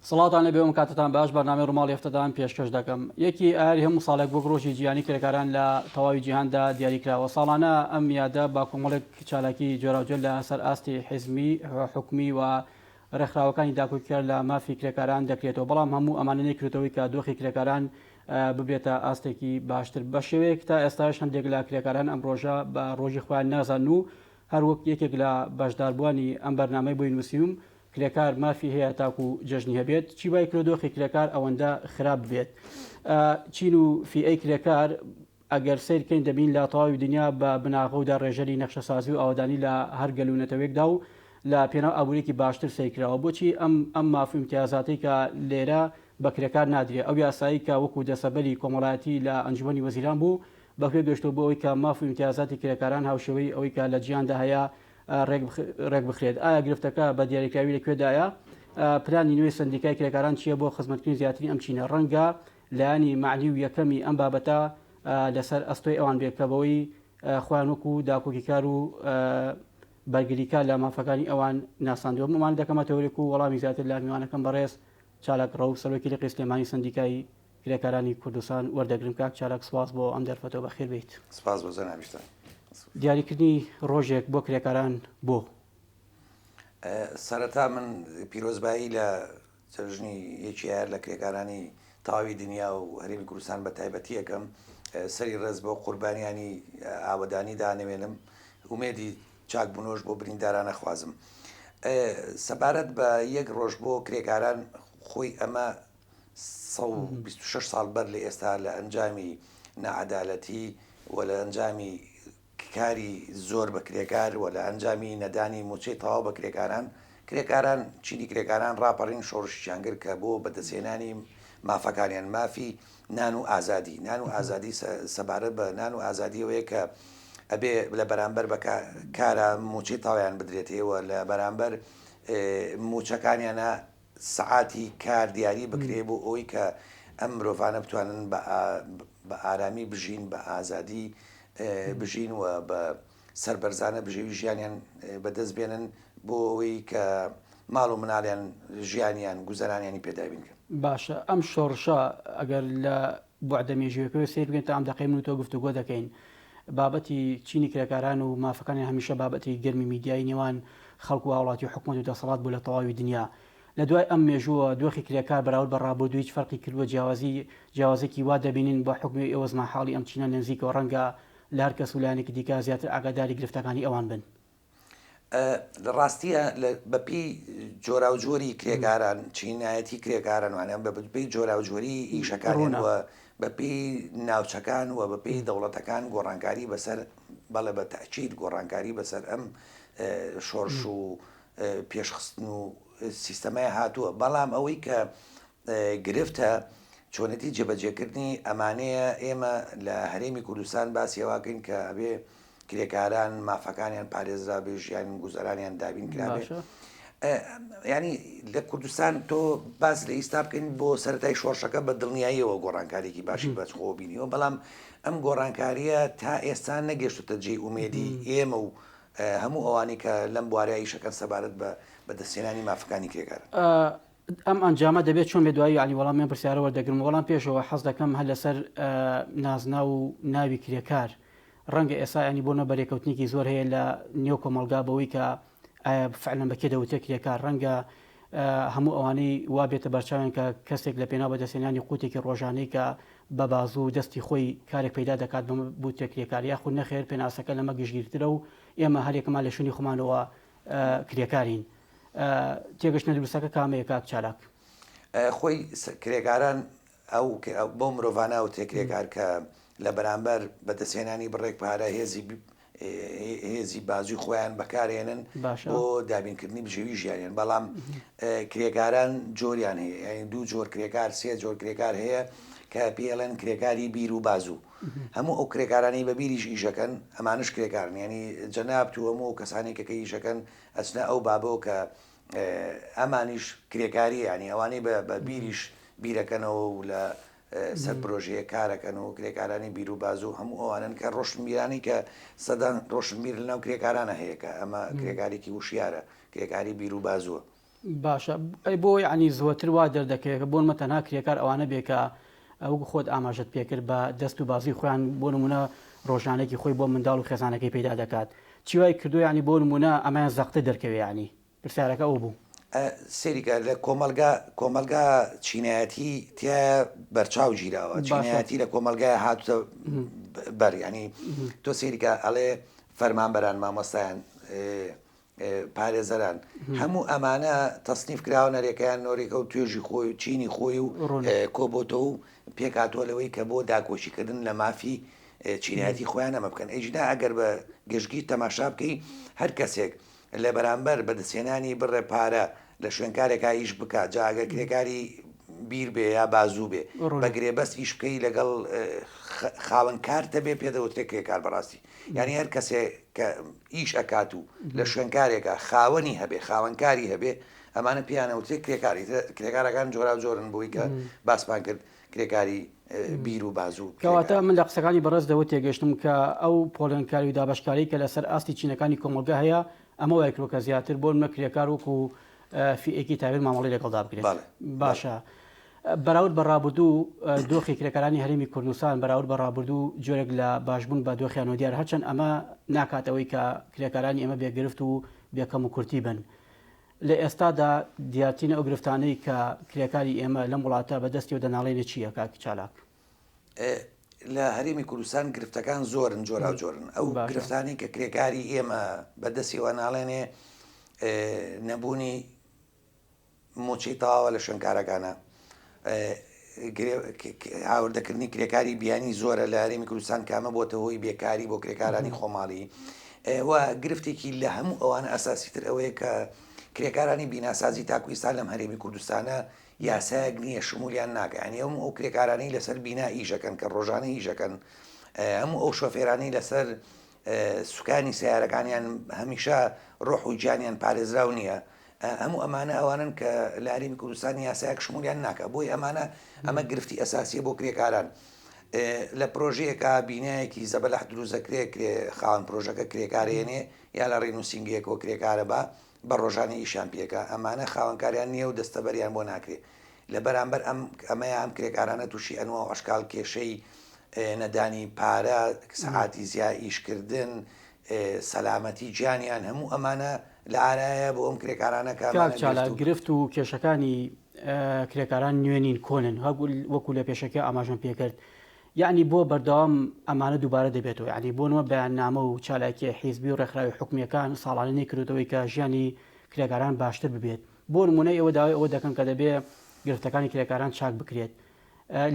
سڵاوتان لێبێ و کاتتان باش بەرنامەی ڕووماڵی هەفتەتان پێشکەش دەکەم. یەکی ئایاری هەموو ساڵێک وەک ڕۆژی جیهانی کرێکاران لە تەواوی جیهاندا دیاری کراوە. ساڵانە ئەم یادە بە کۆمەڵێک چالاکی جۆراوجۆر لە سەر ئاستی حیزمی، حکومی و ڕێکخراوەکانی داکۆکیکار لە مافی کرێکاران دەکرێتەوە، بەڵام هەموو ئەمانە نەیکردۆتەوەی کە دۆخی کرێکاران ببێتە ئاستێکی باشتر. بە شێوەیەک تا ئێستاش هەندێک لە کرێکاران ئەم ڕۆژە بە ڕۆژی خۆیان نازانن و هەر وەک یەکێک لە بەشداربووانی ئەم بەرنامەی بۆی نووسیوم کرێکار مافی هەیە تاکو جەژنی هەبێت، چی وای کردوە دۆخی کرێکار ئەوەندە خراپ ببێت؟ چین و فیئەی کرێکار ئەگەر سەیر کەین دەبین لە تەواوی دنیا بە بناغە و داڕێژەری نەخشەسازی و ئاوەدانی لە هەر گەل و نەتەوەیەکدا و لە پێناو ئابووریەکی باشتر سەیر کراوە. بۆچی ئەم ئەم ماف و ئیمتیازاتەی کە لێرە بە کرێکار نادرێ؟ ئەو یاسایەی کە وەکو دەسەبەری کۆمەڵایەتی لە ئەنجومەنی وەزیران بوو بە کوێ گەشتووە بۆ ئەوەی کە ماف و ئیمتیازاتی کرێکاران هاوشێوەی ئەوەی کە لە جیهاندا هەیە ڕێکبخرێت؟ ئایا گرفتەکە بە دیاریکراوی لە کوێدایە؟ پلانی نوێی سەندیکای کرێکاران چییە بۆ خزمەتکردنی زیاتری ئەم چینە؟ ڕەنگە لایەنی مەعنی و یەکەمی ئەم بابەتە لەسەر ئەستۆی ئەوان بێت کە بەوەی خۆیان وەکو داکۆکیکار و بەرگریکار لە مافەکانی ئەوان ناساندووە. ئەمانە دەکەمە تەوەرێک و وەڵامی زیاتر لە میوانەکەم بەڕێز چالاک ڕەوف سەرۆکی لقی سلێمانی سەندیکای کرێکارانی کوردستان وەردەگرم. کاک چالاک سوپاس بۆ ئەم دەرفەتەوە بەخێر بێیت. سپاس بۆ جەنابیشتان. دیاریکردنی ڕۆژێک بۆ کرێکاران بۆ؟ سەرەتا من پیرۆزبایی لە جەژنی یەکی ئایار لە کرێکارانی تەواوی دنیا و هەرێمی کوردستان بە تایبەتی ئەکەم. سەری ڕێز بۆ قوربانیانی ئاوەدانی دانەوێنم. ئومێدی چاکبوونەوەش بۆ برینداران ئەخوازم. سەبارەت بە یەک ڕۆژ بۆ کرێکاران خۆی ئەمە 126 ساڵ بەر لە ئێستا لە ئەنجامی ناعەدالەتی و لە ئەنجامی کاری زۆر بە کرێکار و لە ئەنجامی نەدانی مووچەی تەواو بە کرێکاران، کرێکاران چینی کرێکاران ڕاپەڕین شۆڕشیان کرد کە بۆ بەدەستهێنانی مافەکانیان، مافی نان و ئازادی، نان و ئازادی سەبارەت بە نان و ئازادی ئەوەیە کە ئەبێ لە بەرامبەر بە کارا مووچەی تەواویان بدرێتێ و لە بەرامبەر مووچەکانیانە سەعاتی کار دیاری بکرێ بۆ ئەوەی کە ئەم مرۆڤانە بتوانن بە ئارامی بژین، بە ئازادی بژین و بە سەربەرزانە بژێوی ژیانیان بەدەست بێنن بۆ ئەوەی کە ماڵ و مناڵیان ژیانیان گوزەرانیانی پێ دابین کەن. باشە ئەم شۆڕشە ئەگەر لە بوعدە مێژوویەکەوە سەیر بکەین تا ئەم دەقەی من و تۆ گفتوگۆ دەکەین بابەتی چینی کرێکاران و مافەکانیان هەمیشە بابەتی گەرمی میدیایی نێوان خەڵک و هاوڵاتی و حکومەت و دەسەڵات بوو لە تەواوی دنیا. لە دوای ئەم مێژووە دۆخی کرێکار بەراورد بە ڕابردوو هیچ فەرقی کردووە جیاوازی جیاوازێکی وا دەبینین بە حوکمی ئێوە زمانحاڵی ئەم چینە لە نزیکەوە ڕەنگە لە هەر کەس و لایەنێکی دیکە زیاتر ئاگاداری گرفتەکانی ئەوان بن. لە ڕاستییا لە بە پێی جۆراوجۆری کرێکاران چینایەتی کرێکاران وانە بە پێی جۆراوجۆری ئیشەکانیان و بە پێی ناوچەکان و بە پێی دەوڵەتەکان گۆڕانکاری بەسەر بەڵێ بە تەئکید گۆڕانکاری بەسەر ئەم شۆرش و پێشخستن و سیستەمای هاتووە بەڵام ئەوەی کە گرفتە چۆنێتی جێبەجێکردنی ئەمانەیە ئێمە لە هەرێمی کوردستان باسی ئەوەکەین کە ئەبێ کرێکاران مافەکانیان پارێزرابێ ژیان گوزەرانیان دابین کرابێ ینی لە کوردستان تۆ باس لە ئیستا بکەین بۆ سەرای شۆڕشەکە بە دڵنیاییەوە گۆڕانکارێکی باشی بەچخۆ بینیوە بەڵام ئەم گۆڕانکاریە تا ئێستا نەگەشتە جێی ئومێدی ئێمە و هەموو ئەوانەی کە لەم بوارە ئیشەکەن سەبارەت بە بەدەستهێنانی مافەکانی کرێکاران. ئەم ئەنجامە دەبێت چۆن بێت؟ دوایی یانی وەڵامی ئەم پرسیارە وەردەگرم، بەڵام پێشەوە حەز دەکەم هەر لەسەر نازناو و ناوی کرێکار ڕەنگە ئێستا یانی بۆ نە بەرێکەوتنێکی زۆر هەیە لە نێو کۆمەڵگا بەوەی کە ئایا فعلەن بە کێ دەوترێت کرێکار ڕەنگە هەموو ئەوانەی وا بێتە بەرچاویان کە کەسێک لە پێناو بەدەستهێنانی قوتێکی ڕۆژانەی کە بە بازوو و دەستی خۆی کارێک پەیدا دەکات بەمە بوترێ کرێکار یاخود نەخێر پێناسەکە لەمە گشتگیرترە و ئێمە هەریەکەمان لە شوێنی خۆمانەوە کرێکارین. تێگەشتنە دروستەکە کامەیە کاک چالاک؟ خۆی کرێکاران ئەو بەو مرۆڤانە ئەوترێ کرێکار کە لە بەرامبەر بەدەستهێنانی بڕێک پارە هێزی هێزی بازوی خۆیان بەکارێنن بۆ دابینکردنی بژێوی ژیانیان بەڵام کرێکاران جۆریان هەیە یعنی دوو جۆر کرێکار سێ جۆر کرێکار هەیە کە پێڵێن کرێکاری بیر و بازوو هەموو ئەو کرێکارانی بە بیریش ئیشەکەن ئەمانش کرێکارن ینی جەناب تو هەموو کەسانی کە کە ئیشەکەن ئەچنە ئەو بابەوە کە ئەمانیش کرێکاری ینی ئەوانەی بە بیریش بیرەکەنەوە و لە سەر پرۆژەیەک کارەکەن و کرێکارانی بیر و بازوو هەموو ئەوانەن کە ڕۆشنبیرانی کە سەدان ڕۆشنبیر لەناو کرێکارانە هەیە کە ئەمە کرێکارێکی وشیارە کرێکاری بیر و بازووە. باشە ئەی بۆ یەعنی زۆتر وا دەردەکەوێت کە بۆنمە تەنها کرێکار ئەوانە بێ کە وەکو خۆت ئاماژەت پێکرد بە دەست و بازوی خۆیان بۆ نمونە ڕۆژانێکی خۆی بۆ منداڵ و خێزانەکەی پەیدا دەکات چی وای کردووە یەعنی بۆ نمونە ئەمەیان زەقتر دەرکەوێ یەعنی پرسیارەکە ئەو بوو. سەیری کە لە کۆمەڵگا کۆمەڵگا چینایەتی تیایە بەرچاو گیراوە باشە. چینایەتی لە کۆمەڵگای هاتوتە بەر یعنی تۆ سەیری کە ئەڵێ فەرمانبەران مامۆستایان پارێزەران هەموو ئەمانە تەسنیف کراوە نەرێکەیان نۆرێکە و توێژی خۆی و چینی خۆی و کۆبۆتەوە و پێکهاتووە لەوەی کە بۆ داکۆکیکردن لە مافی چینایەتی خۆیان ئەمە بکەن ئەیجنا ئەگەر بە گشتگیر تەماشا بکەی هەر کەسێک لە بەرامبەر بەدەستهێنانی بڕێ پارە لە شوێنکارێکا ئیش بکا جا ئەگەر کرێکاری بیر بێ یا بازوو بێ بە گرێبەست ئیش بکەی لەگەڵ خاوەن کارتە بێ پێ دەوترێ کرێکار بەڕاستی یعنی هەر کەسێ کە ئیش ئەکات و لە شوێنکارێکە خاوەنی هەبێ خاوەنکاری هەبێ ئەمانە پێیانەوترێ کرێکاری کرێکارەکان جۆرا جۆرن بۆی کە باسمان کرد کرێکاری بیر و بازوو. کەواتە من لە قسەکانی بەڕێز لەوە تێگەشتم کە ئەو پۆڵێنکاری و دابەشکاری کە لەسەر ئاستی چینەکانی کۆمەڵگە هەیە ئەمە وای کردووە کە زیاتر بۆ نمونە کرێکار وەکو فیئەیەکی تایبەت مامەڵەی لەگەڵدا بکرێت. باشە بەراورد بە ڕابردوو دۆخی کرێکارانی هەرێمی کوردستان بەراورد بە ڕابردوو جۆرێک لە باشبوون بە دۆخیانەوە دیارە هەرچەند ئەمە ناکات ئەوەی کە کرێکارانی ئێمە بێ گرفت و بێ کەم و کورتی بن. لە ئێستادا دیارترین ئەو گرفتانەی کە کرێکاری ئێمە لەم وڵاتە بە دەستیەوە دەناڵێنێ چییە کاک چالاک؟ لە هەرێمی کوردستان گرفتەکان زۆرن جۆراوجۆرن ئەو گرفتانەی کە کرێکاری ئێمە بە دەستیەوە ناڵێنێ نەبوونی موچەی تەواوە لە شوێنکارەکانە هاوردەکردنی کرێکاری بیانی زۆرە لە هەرێمی کوردستان کامە بۆتە هۆی بێکاری بۆ کرێکارانی خۆماڵی و گرفتێکی لە هەموو ئەوانە ئەساسیتر ئەوەیە کە کرێکارانی بیناسازی تاکو ئیستا لەم هەرێمی کوردستانە یاسایەک نییە شمولیان ناکە ینی ئەم ئەو کرێکارانی لەسەر بینا ئیشەکەن کە ڕۆژانە ئیشەکەن هەموو ئەو شۆفێرانی لەسەر سوکانی سیارەکانیان هەمیشە ڕۆح و گیانیان پارێزراو نییە هەموو ئەمانە ئەوانەن کە لە هەرێمی کوردستان یاسایەک شمولیان ناکە بۆی ئەمانە ئەمە گرفتی ئەساسیە بۆ کرێکاران لە پرۆژەیەکە بینایەکی زەبەلح دروست دەکرێت کرێ خاوەن پرۆژەکە کرێکارێنێ یا لە ڕێنووسینگەیەکەوە کرێکارە بە بە ڕۆژانی ئیشیان پێکە ئەمانە خاوەنکاریان نییە و دەستەبەریان بۆ ناکرێ لە بەرامبەر ئەم ئەمەیە ئەم کرێکارانە تووشی ئەنوا و ئەشکال کێشەی نەدانی پارە سەعاتی زیا ئیشکردن سەلامەتی گیانیان هەموو ئەمانە لە ئارایە بۆ ئەم کرێکارانە کە کاک چالاک گرفت و کێشەکانی کرێکاران نوێ نین کۆنن وەکو لە پێشەکە ئاماژەم پێکرد یعنی بۆ بەردەوام ئەمانە دووبارە دەبێتەوە یعنی بۆ نمە بەیاننامە و چالاکیە حیزبی و ڕێکخراوی حکومیەکان ساڵانە نەیکردوتەوەی کە ژیانی کرێکاران باشتر ببێت بۆ نمونە ئێوە داوای ئەوە دەکەن کە دەبێ گرفتەکانی کرێکاران چاک بکرێت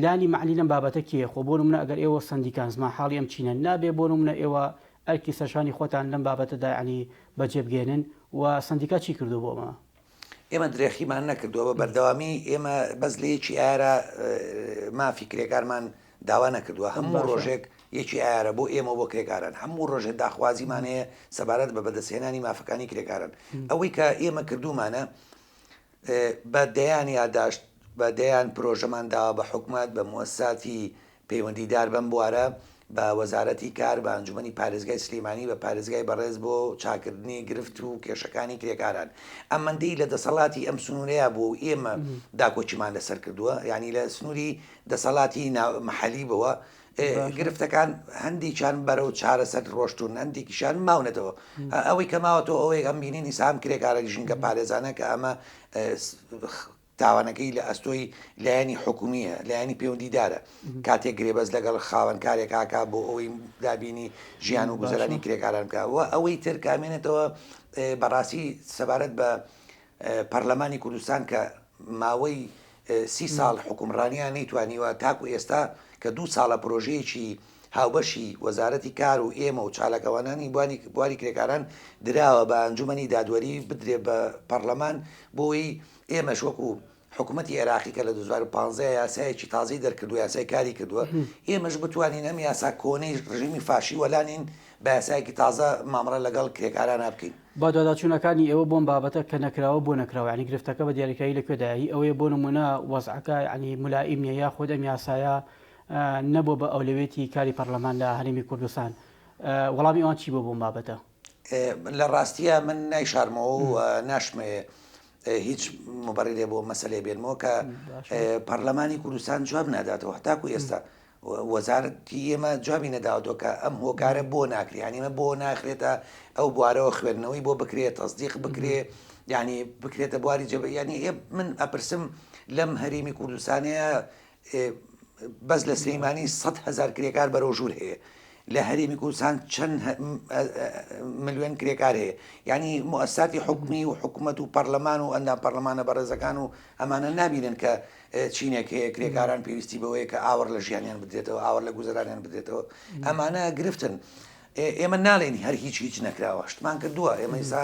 لانی مەعنی لەم بابەتە کێیە؟ خۆ بۆ نمونە ئەگەر ئێوە سەندیکان زمان حاڵی ئەم چینەن نابێ بۆ نمونە ئێوە ئەرکی سەرشانی خۆتان لەم بابەتەدا یەعنی بەجێ بگەیەنن و سەندیکا چی کردووە بۆ ئەمە؟ ئێمە درێخیمان نەکردووە بە بەردەوامی ئێمە بەس لە یەکی ئایارا مافی کرێکارمان داوا نەکردووە هەموو ڕۆژێک یەکی ئایارە بۆ ئێمە بۆ کرێکاران هەموو ڕۆژێک داخوازیمان هەیە سەبارەت بە بەدەستهێنانی مافەکانی کرێکاران ئەوەی کە ئێمە کردوومانە بە دەیان یاداشت، بە دەیان پرۆژەمان داوە بە حکومەت، بە موەسساتی پەیوەندیدار بەم بوارە، بە وەزارەتی کار، بە ئەنجومەنی پارێزگای سلیمانی، بە پارێزگای بەڕێز بۆ چاکردنی گرفت و کێشەکانی کرێکاران. ئەمەندەی لە دەسەڵاتی ئەم سنوورەیا بووە و ئێمە داکۆکیمان لەسەر کردووە، یانی لە سنووری دەسەڵاتی مەحەلی بووە، گرفتەکان هەندێکیان بەرەو چارەسەر ڕۆشتون هەندێکیشان ماونەتەوە ئەوەی کە ماوەتەوە ئەوەی ئەم بینین ئیسام کرێکارە ژینگە پارێزانە کە ئەمە تاوانەکەی لە ئەستۆی لایەنی حکومیە لایەنی پەیوەندیدارە کاتێک گرێبەست لەگەڵ خاوەن کارێکاکە بۆ ئەوەی دابینی ژیان و گوزەرانی کرێکاران بکە و ئەوەی تر کامێنێتەوە بەڕاستی سەبارەت بە پەرلەمانی کوردستان کە ماوەی سی ساڵ حوکمڕانیان نەیتوانیوە تاکو ئێستا کە دوو ساڵە پرۆژەیەکی هاوبەشی وەزارەتی کار و ئێمە و چالاکوانانی بواری کرێکاران دراوە بە ئەنجومەنی دادوەری بدرێ بە پەڕلەمان بۆی ئێمەش وەکو حکوومەتی عێراقی کە لە 2015 یاسایەکی تازەی دەرکردو یاسای کاری کردووە ئێمەش بتوانین ئەم یاسا کۆنەی ڕژێمی فاشی وەلانین بە یاسایەکی تازە مامەڵە لەگەڵ کرێکارانا بکەین. بەدواداچوونەکانی ئێوە بۆم بابەتە کە نەکراوە بۆ نەکراوە یانی گرفتەکە بە دیاریکراوی لە کوێدایە هی ئەوەیە بۆ نموونە وەزعەکە یانی مولائیم نیە یاخود ئەم یاسایە نەبووە بە ئەولەوێتی کاری پەرلەمان لە هەرێمی کوردستان وەڵامی ئەوان چی بووە بۆم بابەتە؟ لە ڕاستیا من نایشارمەوە و ناشمەوێ. هیچ مبەڕیرێ بۆ مەسەلەی بێنمەوە کە پەرلەمانی کوردستان جواب ناداتەوە هەتاکو ئێستا وەزارەتی ئێمە جوابی نەداوەتەوە کە ئەم هۆکارە بۆ ناکرێ یانی ئەمە بۆ ناخرێتە ئەو بوارەوە خوێندنەوەی بۆ بکرێت تەزدیق بکرێ یعنی بکرێتە بواری جێبە یعنی من ئەپرسم لەم هەرێمی کوردستانەیە بەس لە سلەیمانی 100 هزار کرێکار بەرەو ژوور هەیە لە هەرێمی کوردستان چەند ملیۆن کرێکار هەیە یعنی موسساتی حکومی و حکوومەت و پەرلەمان و ئەندام پەرلەمانە بەڕێزەکان و ئەمانە نبینن کە چینێک هەیە کرێکاران پێویستی بەوەیە کە ئاوڕ لە ژیانیان بدرێتەوە ئاوڕ لە گوزەرانیان بدرێتەوە ئەمانە گرفتن ئێمە ناڵێن هەر هیچ هیچ نەکراوە شتمان کردووە ئێمە ئیسا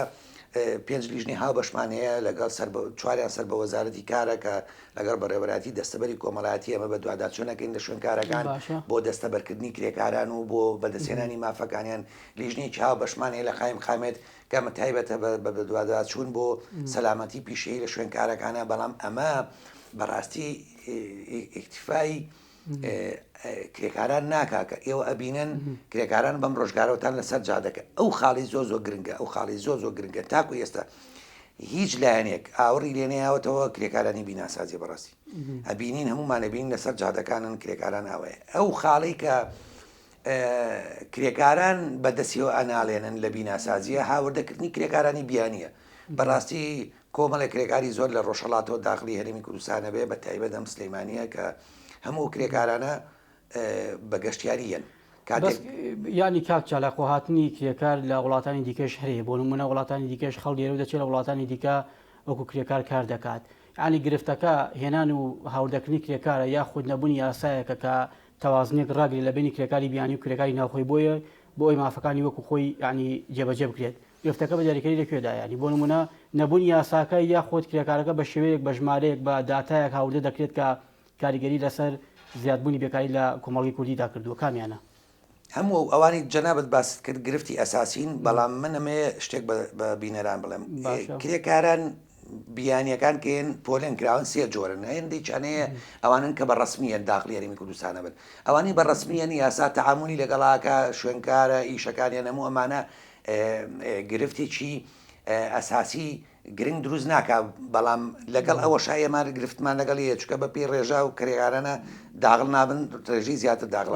پێنج لیژنەی هاوبەشمان هەیە لەگەڵ سەر چواریان سەر بە وەزارەتی کارە کە لەگەڵ بەڕێوەبەرایەتی دەستەبەری کۆمەڵایەتی ئەمە بە دواداچوونەکەین لە شوێنکارەکان بۆ دەستەبەرکردنی کرێکاران و بۆ بەدەستهێنانی مافەکانیان لیژنەیەکی هاوبەشمان هەیە لە قایم قامێت کە ئەمە تایبەتە بە بەدواداچوون بۆ سەلامەتی پیشەیی لە شوێنکارەکانە بەڵام ئەمە بەڕاستی ئیکتیفای کرێکاران ناکا کە ئێوە ئەبینن کرێکاران بەم ڕۆژگارەوەتان لەسەر جادەکە ئەو خاڵی زۆر زۆر گرنگە ئەو خاڵی زۆر زۆر گرنگە تاکو ئێستا هیچ لایەنێک ئاوڕی لێنەیاوەتەوە کرێکارانی بیناسازی بەڕاستی ئەبینین هەمومانە بین لەسەر جادەکانن کرێکاران ئاوەیە ئەو خاڵی کە کرێکاران بەدەستیەوە ئەناڵێنن لە بیناسازیە هاوردەکردنی کرێکارانی بیانیە بەڕاستی کۆمەڵێک کرێکاری زۆر لە ڕۆژهەڵاتەوە داخلی هەرێمی کوردستانە بێ بە تایبەت ئەم سلەیمانیە کە هەموو کرێکارانە بە گەشتیاری یەن کاتێک یانی کاک چالاک خۆ هاتنی کرێکار لە وڵاتانی دیکەش هەیە بۆ نمونە وڵاتانی دیکەش خەڵک لێرە دەچێت لە وڵاتانی دیکە وەکو کرێکار کار دەکات یانی گرفتەکە هێنان و هاوردەکردنی کرێکارە یاخود نەبوونی یاسایەکە کە تەوازنێک ڕاگرێت لە بینی کرێکاری بیانی و کرێکاری ناوخۆی بۆیە بۆ ئەوی مافەکانی وەکو خۆی یانی جێبەجێ بکرێت گرفتەکە بە دیاریکەری لە کوێدایە؟ یانی بۆ نموونە نەبوونی یاساکە یاخود کرێکارەکە بە شێوەیەک بە ژمارەیەک بە داتایەک هاوردە دەکرێت کە کاریگەری لەسەر زیادبوونی بێکاری لە کۆمەڵگەی کوردیدا کردووە کامیانە؟ هەموو ئەوانەی جەنابت باست کرد گرفتی ئەساسین، بەڵام من ئەمەوێ شتێک بە بینەران بڵێم کرێکاران بیانیەکان کە یەن پۆلێن کراون سێ جۆرن هێندێکیان هەیە ئەوانن کە بە ڕسمیەن داخلی هەرێمی کوردستانە بن ئەوانەی بە ڕسمیەن یاسا تەعامولی لەگەڵاکە شوێنکارە ئیشەکانیان هەموو ئەمانە گرفتێکی ئەساسی گرنگ دروست ناکا بەڵام لەگەڵ ئەوەشا ئێمە گرفتمان لەگەڵ یە چکە بە پێی ڕێژا و کرێکارانە داغڵ نابن ڕێژەی زیاتر داغڵ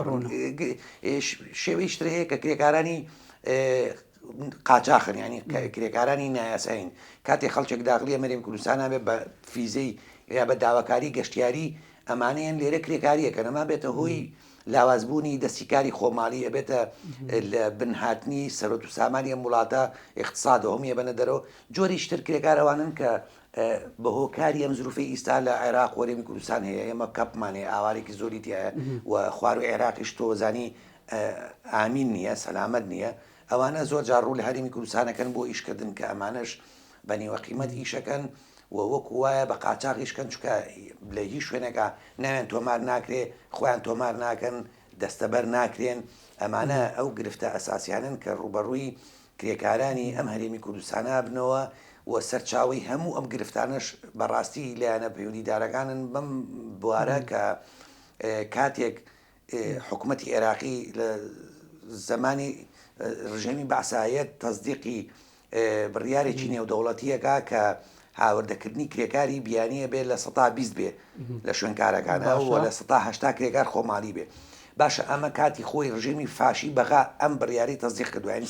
شێوەی شتر هەیە کە کرێکارانی قاچاخن ینی کرێکارانی نایاسایین کاتێ خەڵکێک داخلی ئەمەریم کوردستان بێ بە فیزەی یا بە داواکاری گەشتیاری ئەمانەیەن لێرە کرێکاریەکە نەما بێتە هۆی لاوازبوونی دەستی کاری خۆماڵی ئەبێتە لە بن هاتنی سەرۆت و سامانی ئەم وڵاتە ئیقتسادەوە هەمووی ئەبەنە دەرەوە جۆریش تر کرێکار ئەوانن کە بە هۆکاری ئەم زروفەی ئیستا لە عێراق و هەرێمی کوردستان هەیە ئێمە کەپمان هەیە ئاوارێکی زۆری تایە و خواروی عێراقیش تۆ زانی ئامین نییە سەلامەت نییە ئەوانە زۆر جار ڕوو لە هەرێمی کوردستانەکەن بۆ ئیشکردن کە ئەمانەش بە نیوە قیمەت ئیشەکەن و وەکو وایە بە قاچاغ ئیشکەن چونکە لە هیچ شوێنێکا ناویان تۆمار ناکرێ خۆیان تۆمار ناکەن دەستەبەر ناکرێن ئەمانە ئەو گرفتە ئەساسیانەن کە ڕووبەڕووی کرێکارانی ئەم هەرێمی کوردستانە بنەوە و سەرچاوەی هەموو ئەم گرفتانەش بەڕاستی لایەنە پەیوەندیدارەکانن بەم بوارە کە کاتێک حکومەتی عێراقی لە زەمانی ڕژێمی بەعسا یەت تەسدیقی بڕیارێکی نێودەوڵەتیەکە کە هاوردەکردنی کرێکاری بیانیە بێ 20% بێ لە شوێنکارەکانە و 80% کرێکار خۆماڵی بێ باشە ئەمە کاتی خۆی ڕژێمی فاشی بەغا ئەم بڕیاری تەزیق کردو یعنی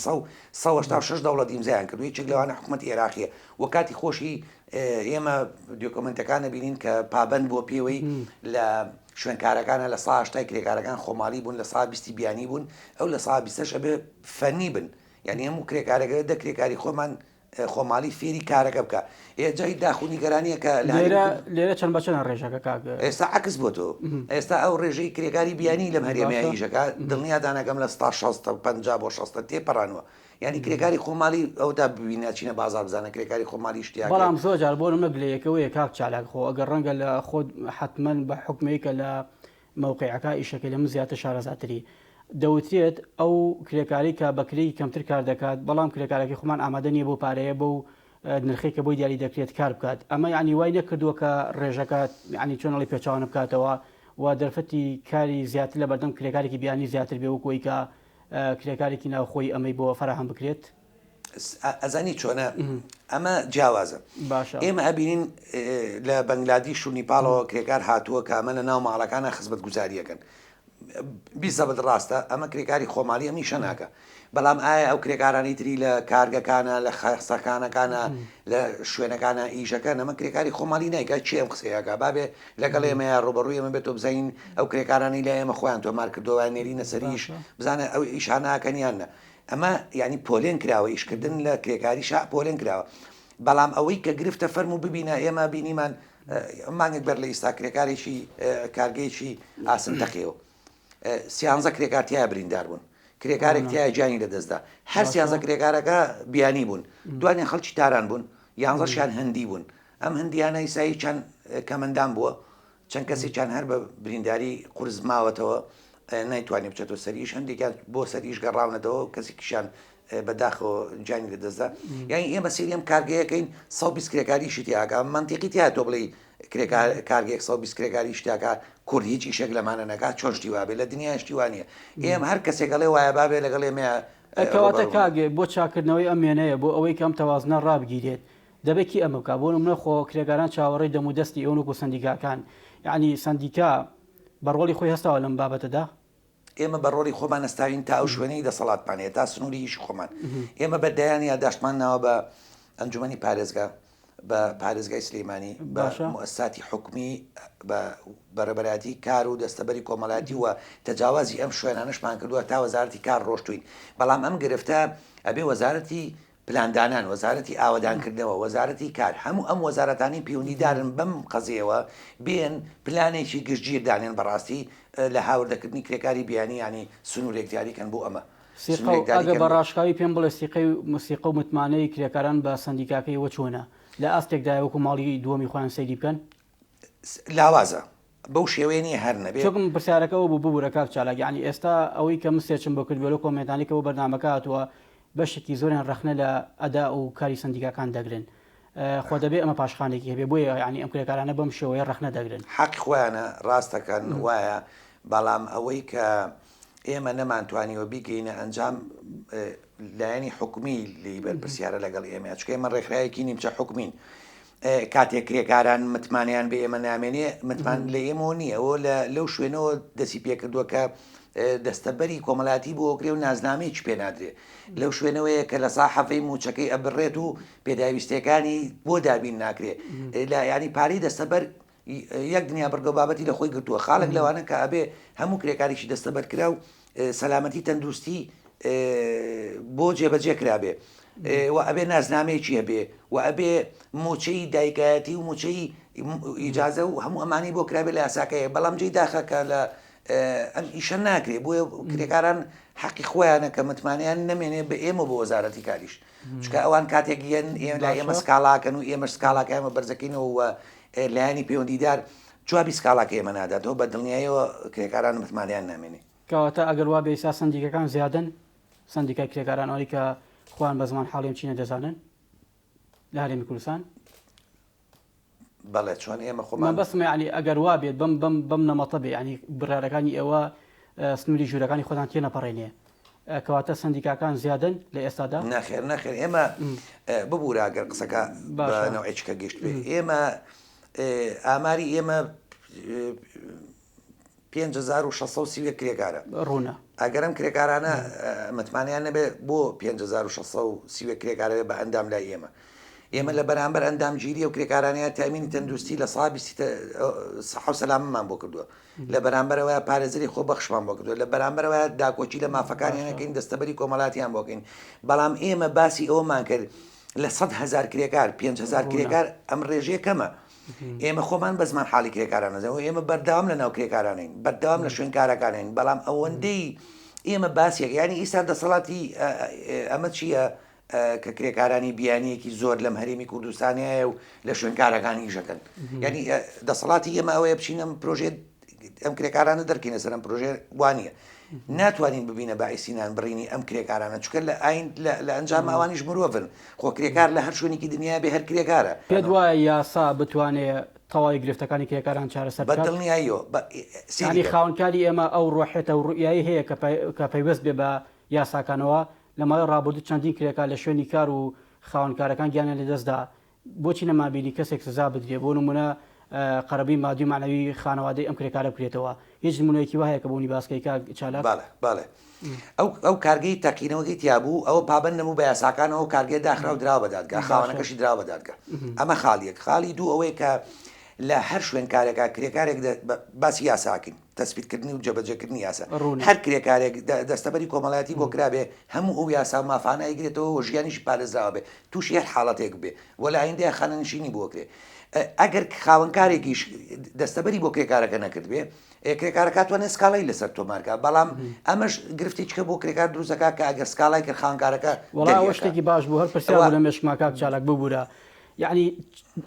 186 دەوڵەت ئیمزایان کردو یەکێک لەوانە حکومەتی عێراقیە و کاتی خۆشی ئێمە دۆکۆمنتەکان نەبینین کە پابند بووە پێوەی لە شوێنکارەکانە لە سا هەشتای کرێکارەکان خۆماڵی بوون لە سا بیستی بیانی بوون ئەو لە سا بیستەش ئەبێ فەنی بن یعنی هەموو کرێکارەکە دە کرێکاری خۆمان خۆماڵی فێری کارەکە بکە ئێ جای داخ و نیگەرانیە کە لێرە لێرە چەند بە چەند ڕێژەکە کاک ئێستا عکس بۆ تۆ ئێستا ئەو ڕێژەی کرێکاری بیانی لەم هەرێمەیە ئیشەکە دڵنیاتانەکەم لە ستا شەستە و پەنجا بۆ شەستە تێپەڕانوە یانی کرێکاری خۆماڵی ئەوتا ببینە چینە بازار بزانە کرێکاری خۆماڵی شتیان بەڵام زۆر جار بۆ نمونە گلەیەکەوەیە کاک چالاک خۆ ئەگەر ڕەنگە لە خۆت حەتمەن بە حوکمەی کە لە مەوقیعەکە ئیشەکەی لە من زیاتر شارەزاتری دەوترێت ئەو کرێکاری کە بە کرێی کەمتر کار دەکات بەڵام کرێکارەکەی خۆمان ئامادە نییە بۆ پارەیە بەو نرخەی کە بۆی دیاری دەکرێت کار بکات ئەمە یعنی وای نەکردووە کە ڕێژەکە یعنی چۆن ئەڵی پێچوانە بکاتەوە و دەرفەتی کاری زیاتر لە بەردەم کرێکارێکی بیانی زیاتر بێ وەکو ئەوی کە کرێکارێکی ناوخۆیی ئەمەی بۆ فەراهەم بکرێت؟ ئەزانی چۆنە؟ ئەمە جیاوازە. باشە. ئێمە ئەبینین لە بەنگلادیش و نیپاڵەوە کرێکار هاتووە کە ئەمە لە ناو ماڵەکانە خزمەتگوزاری ئەکەن. بیزەبت ڕاستە ئەمە کرێکاری خۆماڵی ئەم ئیشە ناکا. بەڵام ئایا ئەو کرێکارانەی تری لە کارگەکانە، لە خەستەخانەکانە، لە شوێنەکانە ئیشەکەن ئەمە کرێکاری خۆماڵی نایکا کێ ئەم قسەیە ئەکا؟ با بێ لەگەڵ ئێمەیا ڕووبەڕووی ئێمە بێتەوە بزانین ئەو کرێکارانەی لای ئێمە خۆیان تۆمار کردووە نێرینە سەر ئیش بزانە ئەو ئیشانە ئەکەن یان نا. ئەمە یانی پۆلێن کراوە ئیشکردن لە کرێکاریشا پۆلێن کراوە بەڵام ئەوەی کە گرفتە فەرموو ببینە ئێمە بینیمان مانگێک بەر لە ئیستا کرێکارێکی کارگەیەکی ئاسن تەقیەوە سیانزە کرێکار تیا بریندار بوون کرێکارێک تیا گیانی لەدەستدا هەر سیانزە کرێکارەکە بیانی بوون دوانیان خەڵکی تاران بوون یانزەشیان هەندی بوون ئەم هەندیانە ئیسایی چەند کەمەندان بووە چەند کەسێکیان هەر بە برینداری قورس ماوەتەوە نایتوانێت بچێتەوە سەر ئیش، هەندێکیان بۆ سەر ئیش گەڕاونەتەوە، کەسێکیشیان بەداخەوە گیانی لەدەستدا. یانی ئێمە سەیری ئەم کارگەیەکەین 120 کرێکار ئیشی تیاکا، مەنتیقی تیا تۆ بڵێی کرێکار کارگەیەک 120 کرێکار ئیش تیاکا کورد هیچ ئیشێک لەمانە نەکا چۆن شتی وابێ لە دنیا شتی وا نییە. ئێمە هەر کەسێک ئەڵێ وایە بابێ لەگەڵ ئێمەیا کەواتە کاک بۆ چاککردنەوەی ئەم وێنەیە بۆ ئەوەی کە ئەم تەوازنە ڕابگیرێت دەبێت کی ئەمە بکات؟ بۆ نمونە خۆ کرێکاران چاوەڕێی دەم و دەستی ئێوەن وەکو سەندیکاکان، یەعنی سەندیکا بە ڕۆڵی خۆی هەستاوە لەم بابەتەدا؟ ئێمە بە ڕۆڵی خۆمان هەستاوین تا ئەو شوێنەی دەسەڵاتمان هەیە، تا سنووری ئیشی خۆمان. ئێمە بە دەیان یاداشتمان ناوە بە ئەنجومەنی پارێزگا، بە پارێزگای سلێمانی، بە موئەسساتی حکومی، بە بەڕێوەبەرایەتی کار و دەستەبەری کۆمەڵایەتی و تەجاوازی ئەم شوێنانەشمان کردووە تا وەزارەتی کار ڕۆشتووین. بەڵام ئەم گرفتە ئەبێ وەزارەتی پلاندانان، وەزارەتی ئاوەدانکردنەوە، وەزارەتی کار، هەموو ئەم وەزارەتانەی پەیوەندیدارن بەم قەزیەوە بێن پلانێکی گشتگیر دانێن بەڕاستی لە هاوردەکردنی کرێکاری بیانی یانی سنوورێک دیاری کەن بۆ ئەمە سیقە و ئەگە بە ڕاشکاوی پێم بڵێ سیقەی سیقە و متمانەی کرێکاران بە سەندیکاکەی ئێوە چۆنە؟ لە ئاستێکدایە وەکو ماڵی دووەمی خۆیان سەیری بکەن؟ لاوازە بەو شێوەیە نییە هەر نەبێ. چونکم پرسیارەکە ئەوە بوو ببورە کاک چالاک یانی ئێستا ئەوەی کە من search م بۆ کردووە لەو کۆمێنتانەی کە بۆ بەرنامەکە هاتووە بەشێکی زۆریان ڕەخنە لە ئەدا و کاری سەندیکاکان دەگرن خۆ دەبێ ئەمە پاشخانێکی هەبێ بۆیە یانی ئەم کرێکارانە بەم شێوەیە ڕەخنە دەگرن. حەقی خۆیانە ڕاست دەکەن وایە بەڵام ئەوەی کە ئێمە نەمانتوانیوە بیگەینە ئەنجام لایەنی حکومی لێی بەرپرسیارە لەگەڵ ئێمە چونکە ئێمە ڕێکخراوێکی نیمچە حکومین کاتێک کرێکاران متمانەیان بە ئێمە نامێنێ متمان لە ئێمەوە نییە ئەوە لە لەو شوێنەوە دەستی پێکردووە کە دەستەبەری کۆمەڵاتی بۆ کرێ و نازنامەیەکی پێ نادرێ لەو شوێنەوەیە کە لە ساحەفەی موچەکەی ئەبڕێت و پێداویستەکانی بۆ دابین ناکرێ لە ینی پارەی دەستەبەر یەک دنیا بڕگە و بابەتی لە خۆی گرتووە خاڵێک لەوانە کە ئەبێ هەموو کرێکارێکی دەستەبەر کرا و سەلامەتی تەندروستی بۆ جێبەجێ کرابێ و ئەبێ نازنامەیەکی هەبێ و ئەبێ موچەی دایکایەتی و موچەی ئیجازە و هەموو ئەمانی بۆ کرابێ لە یاساکەیە بەڵام جێی داخە کە لە ئەم ئیشە ناکرێ بۆیە کرێکاران حەقی خۆیانە کە متمانەیان نەمێنێ بە ئێمە بۆ وەزارەتی کاریش چونکە ئەوان کاتێک یەن لای ئێمە سکاڵاکەن و ئێمەش سکاڵاکە ئێمە بەرزەکەینەوە و لایەنی پەیوەندیدار جوابی سکاڵاکە ئێمە ناداتەوە بە دڵنیایەوە کرێکاران متمانەیان نامێنێ. کەواتە ئەگەر وا بێ ئیستا سەندیکەکان زیادن؟ سەندیکای کرێکاران ئەوەی کە خۆیان بە زمان حاڵی ئەم چینە دەزانن لە هەرێمی کوردستان؟ بەڵێ چۆن ئێمە خۆمان. مەبەستم یەعنی ئەگەر وا بێت بەم بەم بەم نەمەتە بێ یەعنی بڕیارەکانی ئێوە سنووری ژوورەکانی خۆتان تێنەپەڕێنێ کەواتە سەندیکاکان زیادن لە ئێستادا؟ نەخێر نەخێر ئێمە ببوورە ئەگەر قسەکە بە نەوعێکە گەشت بێ ئێمە ئاماری ئێمە 5631 کرێکارە ڕوونە ئەگەر ئەم کرێکارانە متمانەیان نەبێ بۆ 5631 کرێکارە بە ئەندام لای ئێمە ئێمە لە بەرامبەر ئەندامگیری و کرێکارانەیە تامینی تەندروستی لە سا بیستی سەحە و سەلامەمان بۆ کردووە لە بەرامبەرەوە پارێزەری خۆبەخشمان بۆ کردووە لە بەرامبەرەوە داکۆکی لە مافەکانیان نەکەین دەستەبەری کۆمەڵاتیان بۆ کەین بەڵام ئێمە باسی ئەوەمان کرد لە 100 هەزار کرێکار 5 هەزار کرێکار ئەم ڕێژەیە کەمە ئێمە خۆمان بە زمان حاڵی کرێکاران نەزانین و ئێمە بەردەوام لە ناو کرێکارانین بەردەوام لە شوێن کارەکانین بەڵام ئەوەندەی ئێمە باسێک یانی ئیستا دەسەڵاتی ئەمە چییە کە کرێکارانی بیانیەکی زۆر لەم هەرێمی کوردستانیایە و لە شوێن کارەکان ئیشەکەن یعنی دەسەڵاتی ئێمە ئەوەیە بچین ئەم پرۆژێ ئەم کرێکارانە دەرکەینە سەر ئەم پرۆژێ وانە ناتوانین ببینە باعیسی نان بڕینی ئەم کرێکارانە چکە لە ئاین لە ئەنجام ئەوانیش مرۆڤن خۆ کرێکار لە هەر شوێنێکی دنیا بێ هەر کرێکارە. پێت وایە یاسا بتوانێ تەواوی گرفتەکانی کرێکاران چارەسەر بکات؟ بە دڵنیاییەوە. یانی خاوەنکاری ئێمە ئەو ڕۆحیەتە و ڕوئیایەی هەیە کە پەیوەست بێ بە یاساکانەوە؟ لە ماوەی ڕابردوو چەندین کرێکار لە شوێنی کار و. خاوەنکارەکان گیانیان لەدەستدا بۆچی نەمانبینی کەسێک سزا بدرێ بۆ نمونە قەرەبووی مادی و مەعنەوی خانەوادەی ئەم کرێکارە بکرێتەوە هیچ نمونەیەکی وا هەیە کە بۆنی باسکەی کاک چالاک؟ بەڵێ بەڵێ ئەو ئەو کارگەی تەقینەوەکەی تیا بوو ئەوە پابەند نەبوو بە یاساکانەوە ئەو کارگەیە داخرا و دراوە بە دادگا خاوەنەکەشی دراوە بە دادگا ئەمە خاڵی یەک خاڵی دوو ئەوەیە کە لە هەر شوێنکارێکا کرێکارێک باسی یاساکەین تەسبیتکردنی و جێبەجێکردنی یاسا ڕوونە. هەر کرێکارێک دەستەبەری کۆمەڵایەتی بۆ کرابێ هەموو ئەو یاسا و مافانە ئەیگرێتەوە و ژیانیشی پارێزراوە بێ تووشی هەر حاڵەتێک ببێ و لە ئایندەیا خانەنشینی بۆ کرێ ئەگەر خاوەنکارێکیش دەستەبەری بۆ کرێکارەکە نەکردبێ کرێکارەکە توانێت سکاڵای لەسەر تۆمارکە بەڵام ئەمەش گرفتێکە بۆ کرێکار دروستەکە کە ئەگەر سکاڵای کرد خاوەنکارەکە وەڵا ئەوە شتێکی باش بوو هەر پرسیار بوو لە مێشکما کاک چالاک ببورە یەعنی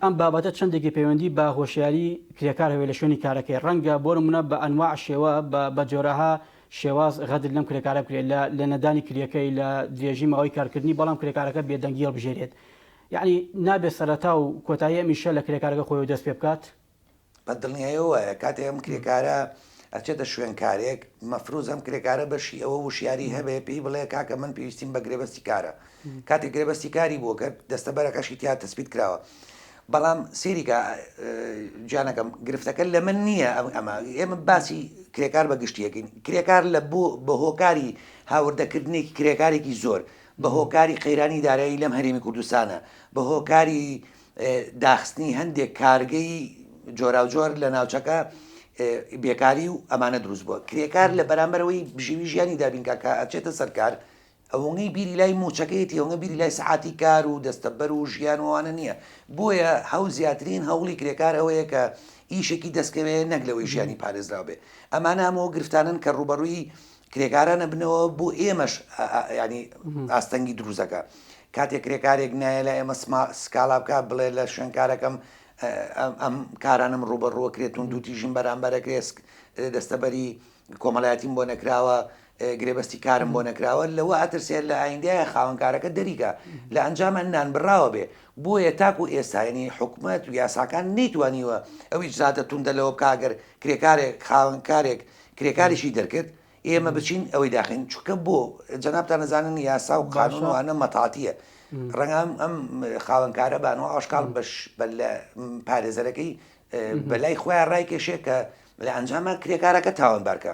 ئەم بابەتە چەندێکی پەیوەندی بە هۆشیاری کرێکار هەبێت لە شوێنی کارەکەی ڕەنگە بۆ نمونە بە ئەنواع شێوە بە جۆرەها شێواز غەدر لەم کرێکارە بکرێت لە لە نەدانی کرێکەی لە درێژی ماوەی کارکردنی بەڵام کرێکارەکە بێدەنگی هەڵبژێرێت یەعنی نابێت سەرەتا و کۆتایی ئەم ئیشە لە کرێکارەکە خۆیەوە دەست پێ بکات؟ بە دڵنیایەوە وایە، کاتێ ئەم کرێکارە ئەچێتە شوێن کارێک، مەفروز ئەم کرێکارە بەشی ئەوە وشیاری هەبێ پێی بڵێ کاکە من پێویستیم بە گرێبەستی کارە. کاتێ گرێبەستی کاری بۆ کرد دەستەبەرەکەشی تیا تەسبیت کراوە. بەڵام سەیری کە گیانەکەم گرفتەکە لە من نییە ئەمە ئێمە باسی کرێکار بە گشتی ئەکەین. کرێکار لە بۆ بە هۆکاری هاوردەکردنێکی کرێکارێکی زۆر، بە هۆکاری قەیرانی دارایی لەم هەرێمی کوردستانە، بە هۆکاری داخستنی هەندێک کارگەی جۆراوجۆر لە ناوچەکە بێکاری و ئەمانە دروست بووە کرێکار لە بەرامبەرەوەی بژێوی ژیانی دابینکە کە ئەچێتە سەرکار ئەوەی بیری لای موچەکەیەتی ئەوە بیری لای سەعاتی کار و دەستەبەر و ژیان وانە نییە بۆیە هەو زیاترین هەوڵی کرێکار ئەوەیە کە ئیشێکی دەستکەوێ نەک لەوەی ژیانی پارێزراو بێ ئەمانە هەموو گرفتانن کە ڕوبەڕووی کرێکاران ئەبنەوە بۆ ئێمەش ینی ئاستەنگی دروزەکە کاتێک کرێکارێک نایە لە ئێمە سکاڵا بکە بڵێ لە شوێنکارەکەم ئەم کارانم ڕوبەڕووە کرێت و دووتیژم بەرامبەرەکرێسک دەستەبەری کۆمەڵایەتیم بۆ نەکراوە گرێبەستی کارم بۆ نەکراوە لەوە ئەترسێت لە ئایندەیە خاوەنکارەکە دەریکە لە ئەنجامە نان بڕاوە بێ بۆیە تاکو ئێستاینی حکومت و یاساکان نەیتوانیوە ئەو ئیجراتە توندە لەوە بکگەر کرێکارێک خاوەنکارێک کرێکاریشی دەرکرد ئێمە بچین ئەوەی داخین چونکە بۆ جەنابتان ئەزانن یاسا و قانون و ئەنە مەتاتیە ڕەنگە ئەم ئەم خاوەنکارە بانەوە ئاشکاڵ بەش بە لە پارێزەرەکەی بەلای خۆیان ڕایکێشێ کە لە ئەنجاما کرێکارەکە تاوانبارکە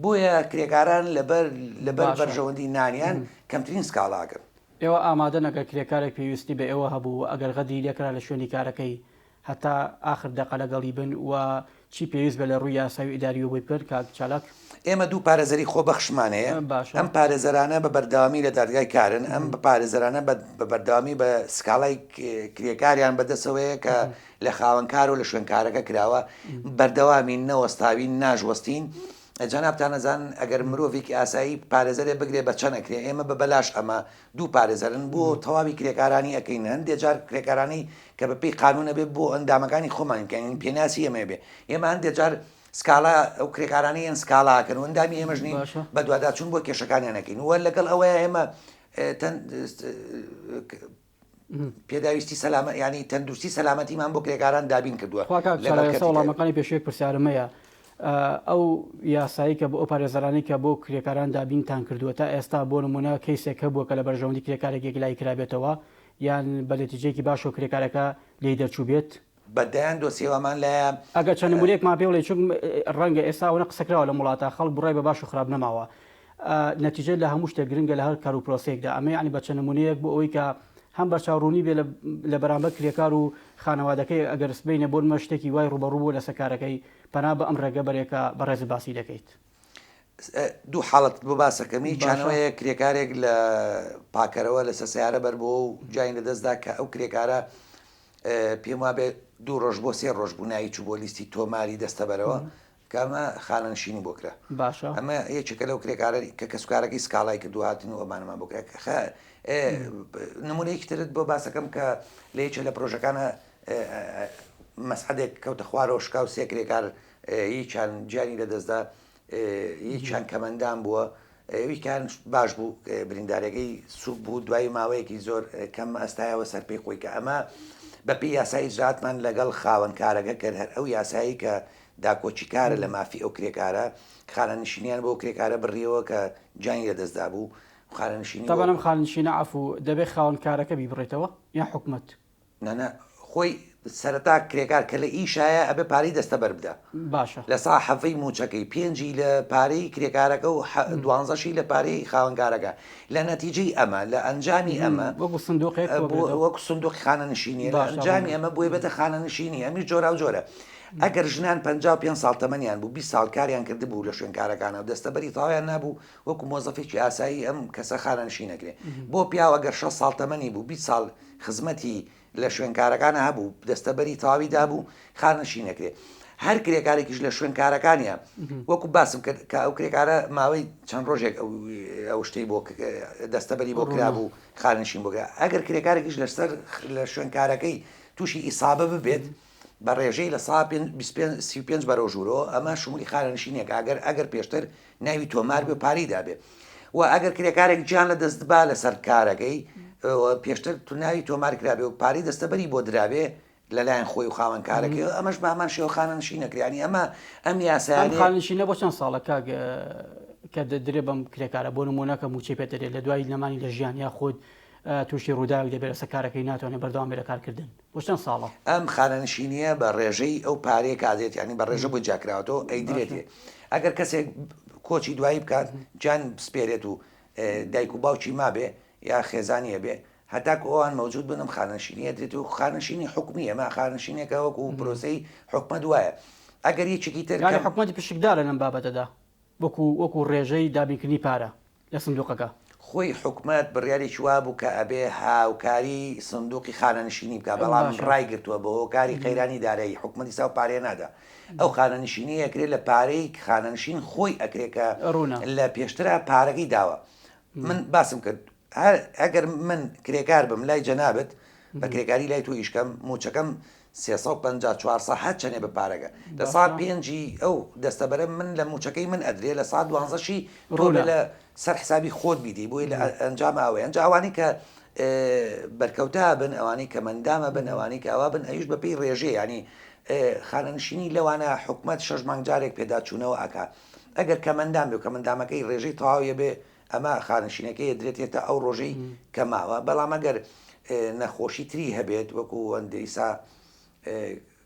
بۆیە کرێکاران لەبەر لەبەر بەرژەوەندی نانیان کەمترین سکاڵاکەن. ئێوە ئامادەن ئەگەر کرێکارێک پێویستی بە ئێوە هەبوو و ئەگەر غەدری لێکرا لە شوێنی کارەکەی هەتا ئاخر دەقە لەگەڵی بن و چی پێویست بێت لە ڕووی یاسایی و ئیدارییەوە بۆی بکەن کاک چالاک؟ ئێمە دوو پارێزەری خۆبەخشمان هەیە، باشە. ئەم پارێزەرانە بە بەردەوامی لە دادگای کارن، ئەم پارێزەرانە بە بەردەوامی بە سکاڵای کرێکاریان بەدەستەوەیە کە لە خاوەنکار و لە شوێنکارەکە کراوە، بەردەوامین، نەوەستاوین، ناشوەستین. جەنابتان ئەزانن ئەگەر مرۆڤێکی ئاسایی پارێزەرێ بگرێ بە چەند ئەکرێ، ئێمە بە بەلاش ئەمە دوو پارێزەرن بۆ تەواوی کرێکارانی ئەکەین هەندێ جار کرێکارانی کە بە پێی قانون ئەبێ بۆ ئەندامەکانی خۆمان بکەین پێناسی ئێمە بێ ئێمە هەندێ جار سکاڵا ئەو کرێکارانی یەن سکاڵا ئەکەن و ئەندامی ئێمەش نین باشە. بەدواداچوون بۆ کێشەکانیان ئەکەین وە لەگەڵ ئەوەیە ئێمە تەن پێداویستی سەلامە یانی تەندروستی سەلامەتیمان بۆ کرێکاران دابین کردووە خوا کاک لەگەڵ چالاک ئێستا کەرتی تایبەت. وەڵامەکانی پێشوویەک پرسیارم هەیە ئەو یاسایی کە بۆ ئەو پارێزەرانەی کە بۆ کرێکاران دابینتان کردووە تا ئێستا بۆ نمونە کەیسێک هەبووە کە لە بەرژەوەندی کرێکارێک یەکلایی کرابێتەوە یان بە نەتیجەیەکی باشەوە کرێکارەکە لێی دەرچووبێت؟ بە دەیان دۆسیە وامان لایە. ئەگەر چەند نمونەیەکمان پێ بڵێی چونکم ڕەنگە ئێستا ئەوەنە قسە کراوە لەم وڵاتە خەڵک بڕوای بە باش و خراپ نەماوە نەتیجە لە هەموو شتێک گرنگە لە هەر کار و پرۆسەیەکدا ئەمە یعنی بە چەند نمونەیەک بۆ ئەوەی کە هەم بەرچاو ڕوونی بێ لە بەرامبەر کرێکار و خانەوادەکەی ئەگەر سبەینێ بۆ نمە شتێکی وای ڕووبەڕوو بوو لەسەر کارەکەی پەنا بە ئەم ڕێگە بەرێ کە بەڕێزت باسی دەکەیت. دوو حاڵەتت بۆ باسەکەم یەکیان باشە. ئەوەیە کرێکارێک لە پاکەرەوە لەسەر سەیارە بەربووە و گیانی لەدەستدا کە ئەو کرێکارە پێم وابێ دوو ڕۆژ بۆ سێ ڕۆژ بوو ناوی چوو بۆ لیستی تۆماری دەستەبەرەوە کە ئەمە خانەنشینی بۆ کرا. باشە. ئەمە یەکێکە لەو کرێکارە کە کەسوکارەکەی سکاڵای کردو هاتن و ئەمانەمان بۆ کرا. نمونەیەکی ترت بۆ باسەکەم کە لە یەکێ لە پرۆژەکانە مەسعەدێک کەوتە خوارەوە شکا و سێ کرێکار یەکیان گیانی لەدەستدا یەکیان کەمەندام بووە یەکیان باش بوو بریندارەکەی سوک بوو دوای ماوەیەکی زۆر کەم ئەستایەوە سەر پێی خۆی کە ئەمە بەپێی یاسای ئیجراتمان لەگەڵ خاوەن کارەکە کرد هەر ئەو یاسایی کە داکۆکیکارە لە مافی ئەو کرێکارە خانەنشینیان بۆ کرێکارە بڕیەوە کە گیانی لەدەستدا بوو. خانەنشینی بۆ تەبعەن ئەم خانەنشینە عەفو دەبێ خاوەن کارەکە بیبڕێتەوە یان حکومەت؟ نا نا خۆی سەرەتا کرێکار کە لە ئیشایە ئەبێ پارەی دەستەبەر بدا باشە. لە سا حەڤەی موچەکەی پێنجی لە پارەی کرێکارەکە و دوانزەشی لە پارەی خاوەنکارەکە لە نەتیجەی ئەمە لە ئەنجامی ئەمە وەکو سندوقێک کۆبێتەوە. وەکو سندوقی خانەنشینیە لە باشە ئەنجامی ڕوونە. ئەمە بۆی بێتە خانەنشینی ئەمیش جۆراوجۆرە ئەگەر ژنان 55 ساڵ تەمەنیان بوو 20 ساڵ کاریان کردبوو لە شوێنکارەکانە و دەستەبەری تەواویان نابوو وەکو مۆزەفێکی ئاسایی ئەم کەسە خانەنشین ئەکرێ بۆ پیاو ئەگەر 60 ساڵ تەمەنی بوو 20 ساڵ خزمەتی لە شوێنکارەکانا هەبوو دەستەبەری تەواوی دابوو خانەنشین ئەکرێ هەر کرێکارێکیش لە شوێنکارەکانیە وەکو باسم کرد کە ئەو کرێکارە ماوەی چەند ڕۆژێک ئەو شتەی بۆ دەستەبەری بۆ کرابوو خانەنشین بۆ کرا ئەگەر کرێکارێکیش لەسەر لە شوێنکارەکەی تووشی ئیسابە ببێت بە ڕێژەی لە سا 35 بەرەو ژوورەوە ئەمە شمولی خانەنشینێک ئەگەر ئەگەر پێشتر ناوی تۆمار بێ و پارەی دابێ و ئەگەر کرێکارێک گیان لە دەست با لەسەر کارەکەی پێشتر ناوی تۆمار کرابێ و پارەی دەستەبەری بۆ درابێ لەلایەن خۆی و خاوەن کارەکەی ئەمەش بە هەمان شێوە خانەنشین نەکرێ یانی ئەمە ئەم ئەم یاسایانەیە. خانەنشینە بۆ چەند ساڵە کاک کە دەدرێ بەم کرێکارە بۆ نموونە کە مووچەی پێ دەدرێت لە دوای نەمانی لە ژیان یاخود تووشی ڕووداوێک دەبێت لەسەر کارەکەی ناتوانێت بەردەوام بێت لە کارکردن بۆ چەند ساڵە؟ ئەم خانەنشینییە بە ڕێژەی ئەو پارەیە کە ئەدرێت یانی بە ڕێژە بۆی جیاکراوەتەوە ئەیدرێتێ ئەگەر کەسێک کۆچی دوایی بکات گیان بسپێرێت و دایک و باوکی مابێ یا خێزانی هەبێ هەتاکو ئەوان مەوجود بن ئەم خانەنشینیە ئەدرێت و خانەنشینی حکومی ئەمە خانەنشینێکە وەکو پرۆسەی حکومەت وایە ئەگەر یەکێکی تر یانی حکومەت پشکدارە لەم بابەتەدا وەکو وەکو ڕێژەی دابینکردنی پارە لە سندوقەکە. خۆی حکومەت بڕیارێکی وابوو کە ئەبێ هاوکاری سندوقی خانەنشینی بکا بەڵام باشە. ڕایگرتووە بە هۆکاری قەیرانی دارایی حکومەت ئیستا ئەو پارەیە نادا ئەو خانەنشینیە ئەکرێ لە پارەی خانەنشین خۆی ئەکرێ کە ڕوونە. لە پێشترا پارەکەی داوە من باسم کرد هەر ئەگەر من کرێکار بم لای جەنابت بە کرێکاری لای تۆ ئیش کەم مووچەکەم 350 400 هەر چەنێ بە پارەکە لە سا پێنجی ئەو دەستەبەرە من لە مووچەکەی من ئەدرێ لە سا دوانزەشی تۆ لە سەر حسابی خۆت بیدەی بۆیە لە ئەنجام ئەوەیە ئەنجا ئەوانەی کە بەرکەوتە بن ئەوانەی کە مەندامە بن ئەوانەی کە ئەوە بن ئەویش بەپێی ڕێژەیە ینی خانەنشینی لەوانە حکومەت شەش مانگ جارێک پێداچوونەوە ئەکا ئەگەر کەمەندام بێ و کەمەندامەکەی ڕێژەی تەواویە بێ ئەمە خانەنشینەکەی ئەدرێتێ تا ئەو ڕۆژەی کە ماوە، بەڵام ئەگەر نەخۆشی تری هەبێت وەکو ئەندەیسا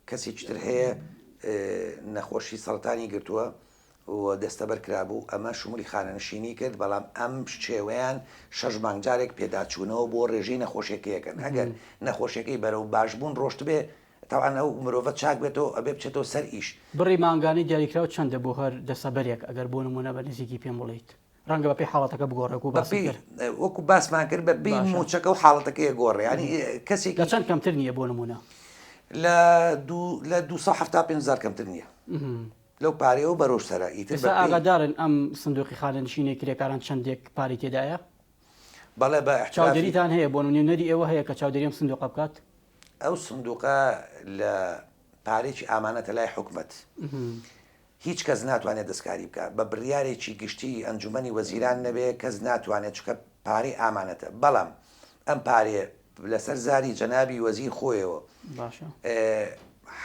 کەسێکی تر هەیە نەخۆشی سەرەتانی گرتووە و دەستەبەر کرابوو ئەمە شمولی خانەنشینی کرد بەڵام ئەم شێوەیان شەش مانگ جارێک پێداچوونەوە بۆ ڕێژەی نەخۆشیەکەیەکەن ئەگەر نەخۆشیەکەی بەرەو باشبوون ڕۆشتبێ تەبعەن ئەو مرۆڤە چاک بێتەوە ئەبێ بچێتەوە سەر ئیش. بڕی مانگانەی دیاریکراو چەندە بۆ هەر دەسەبەرێک ئەگەر بۆ نموونە بە نزیکی پێم بڵێیت؟ ڕەنگە بەپێی حاڵەتەکە بگۆڕێ وەکو باسم بەپێی کرد. وەکو باسمان کرد بەپێی باشە. مووچەکە و حاڵەتەکەی ئەگۆڕێ یانی کەسێکی. لە چەند کەمتر نییە بۆ نموونە؟ لە دوو لە 275 هەزار کەمتر نییە لەو پارەیەوە بەرەو سەرە ئیتر ئێستا بەپێی. ئاگادارن ئەم سندوقی خانەنشینەی کرێکاران چەندێک پارەی تێدایە؟ بەڵێ بە ئیعترافی. چاودێریتان هەیە بۆ نوێنەری ئێوە هەیە کە چاودێری ئەم سندوقە بکات؟ ئەو سندوقە لە پارەیەکی ئامانەتە لای حکومەت هیچ کەس ناتوانێت دەستکاری بکات بە بڕیارێکی گشتی ئەنجومەنی وەزیران نەبێ کەس ناتوانێت چونکە پارەی ئامانەتە بەڵام ئەم پارەیە لەسەر زاری جەنابی وەزیر خۆیەوە باشە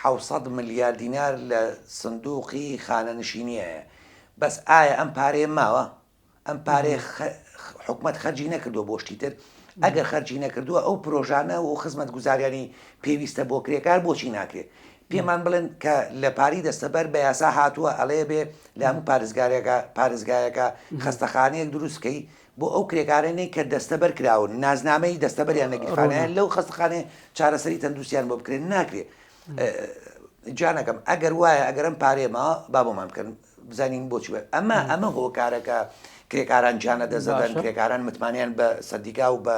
600 ملیار دینار لە سندوقی خانەنشینیە بەس ئایا ئەم پارەیە ماوە ئەم پارەیە حکومەت خەرجی نەکردووە بۆ شتی تر، ئەگەر خەرجی نەکردووە ئەو پرۆژانە و خزمەتگوزاریانی پێویستە بۆ کرێکار بۆچی ناکرێ؟ پێمان بڵێن کە لە پاری دەستەبەر بە یاسا هاتووە ئەڵێ بێ لە هەموو پارێزگارێکە پارێزگایەکە خەستەخانەیەک دروست بکەی بۆ ئەو کرێکارانەی کە دەستەبەر کراون نازنامەی دەستەبەریان لە گیرفانیان لەو خەستەخانەیە چارەسەری تەندروستیان بۆ بکرێن ناکرێ گیانەکەم ئەگەر وایە ئەگەر ئەم پارەیە ماوە با بۆمان بکەن بزانین بۆچی وایە ئەمە ئەمە هۆکارەکە کرێکاران گیان لەدەست دەدەن باشە. کرێکاران متمانەیان بە سەندیکا و بە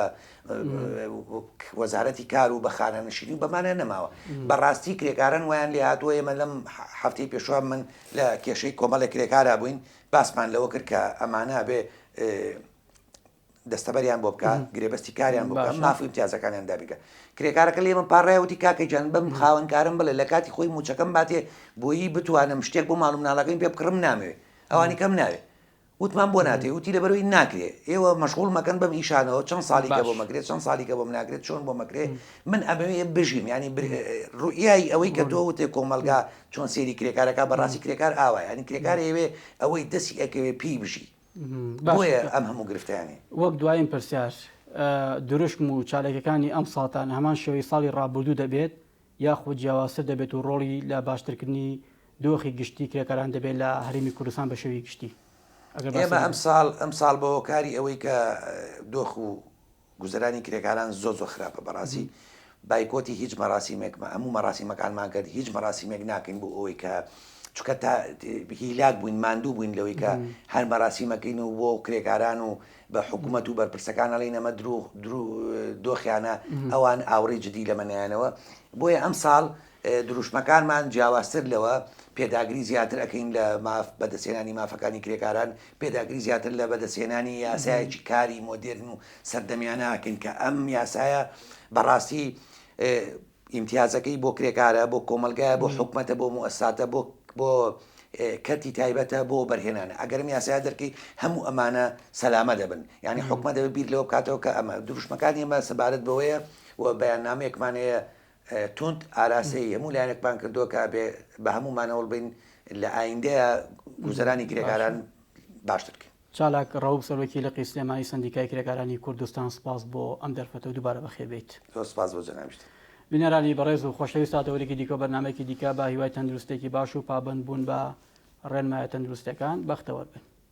وەزارەتی کار و بە خانەنشینی و بەمانە نەماوە بەڕاستی کرێکاران وایان لێ هاتووە ئێمە لەم هەفتەی پێشوە من لە کێشەی کۆمەڵێک کرێکارا بووین باسمان لەوە کرد کە ئەمانە بێ دەستەبەریان بۆ بکا گرێبەستی کاریان بۆ بکا ماف و ئیمتیازەکانیان دابین کە کرێکارەکە لێ من پاڕای وتی کاکە گیان بەم خاوەنکارم بڵێ لە کاتی خۆی موچەکەم باتێ بۆیی بتوانم شتێک بۆ ماڵ و مناڵەکەیم پێ بکڕم نامەوێ ئەوانی کەم ناوێ وتمان بۆ ناتێ وتی لەبەرەوەی ناکرێ ئێوە مەشغوڵ مەکەن بەم ئیشانەوە چەند ساڵی کە بۆ مەکرێت چەند ساڵی کە بۆم ناکرێت چۆن بۆ مەکرێ من ئەمەوێ بژیم ینی ڕوئیای ئەوەی کە تۆ وتێ کۆمەلگا چۆن سێری کرێکارەکە بەڕاستی کرێکار ئاوا ینی کرێکار ئەوێ ئەوەی دەستی ئەکەوێ پێی بژی. بۆیە ئەم هەموو گرفتیانی. وەک دوایین پرسیار، دروشم و چالاکیەکانی ئەمساڵتان هەمان شێوەی ساڵی ڕابردوو دەبێت یاخود جیاوازتر دەبێت و ڕۆڵی لە باشترکردنی دۆخی گشتی کرێکاران دەبێت لە هەرێمی کوردستان بە شێوەی گشتی؟ ئەگەر باسی ئێمە ئەمساڵ ئەمساڵ بە هۆکاری ئەوەی کە دۆخ و گوزەرانی کرێکاران زۆر زۆر خراپە بەڕاستی بایکۆتی هیچ مەراسیمێکمە هەموو مەراسیمەکانمان کرد هیچ مەراسیمێک ناکەین بۆ ئەوەی کە چکە تا هیلاک بووین ماندوو بووین لەوەی کە هەر مەراسیمەکەین و بۆ کرێکاران و بە حکوومەت و بەرپرسەکان ئەڵین ئەمە درو درو دۆخیانە ئەوان ئاوڕی جدی لەمە نایەنەوە بۆیە ئەم ساڵ دروشمەکانمان جیاوازتر لەوە، پێداگری زیاتر ئەکەین لە ماف بەدەستهێنانی مافەکانی کرێکاران، پێداگری زیاتر لە بەدەستهێنانی یاسایەکی کاری مۆدێرن و سەردەمیانە ئەکەین کە ئەم یاسایە بەڕاستی ئیمتیازەکەی بۆ کرێکارە، بۆ کۆمەڵگایە، بۆ حکومەتە، بۆ موئەسساتە، بۆ بۆ کەرتی تایبەتە، بۆ وەبەرهێنانە. ئەگەر ئەم یاسایە دەرکەی هەموو ئەمانە سەلامە دەبن. یانی حکومەت دەبێت بیر لەوە بکاتەوە کە ئەمە دروشمەکانی ئێمە سەبارەت بەوەیە و بەیاننامەیەکمان هەیە توند ئاراستەی هەموو لایەنێکمان کردووە کە ئەبێ بە هەموومان هەوڵ بین لە ئایندەیە گوزەرانی کرێکاران باشتر بکەین. چالاک ڕەوف سەرۆکی لقی سلێمانی سەندیکای کرێکارانی کوردستان سپاس بۆ ئەم دەرفەتە و دووبارە بەخێر بێیت. زۆر سپاس بۆ جەنابیشت. بینەرانی بەڕێز و خۆشەویست تا دەورێکی دیکە و بەرنامەیەکی دیکە بە هیوای تەندروستێکی باش و پابەند بوون بە ڕێنمایە تەندروستیەکان بەختەوەر بن.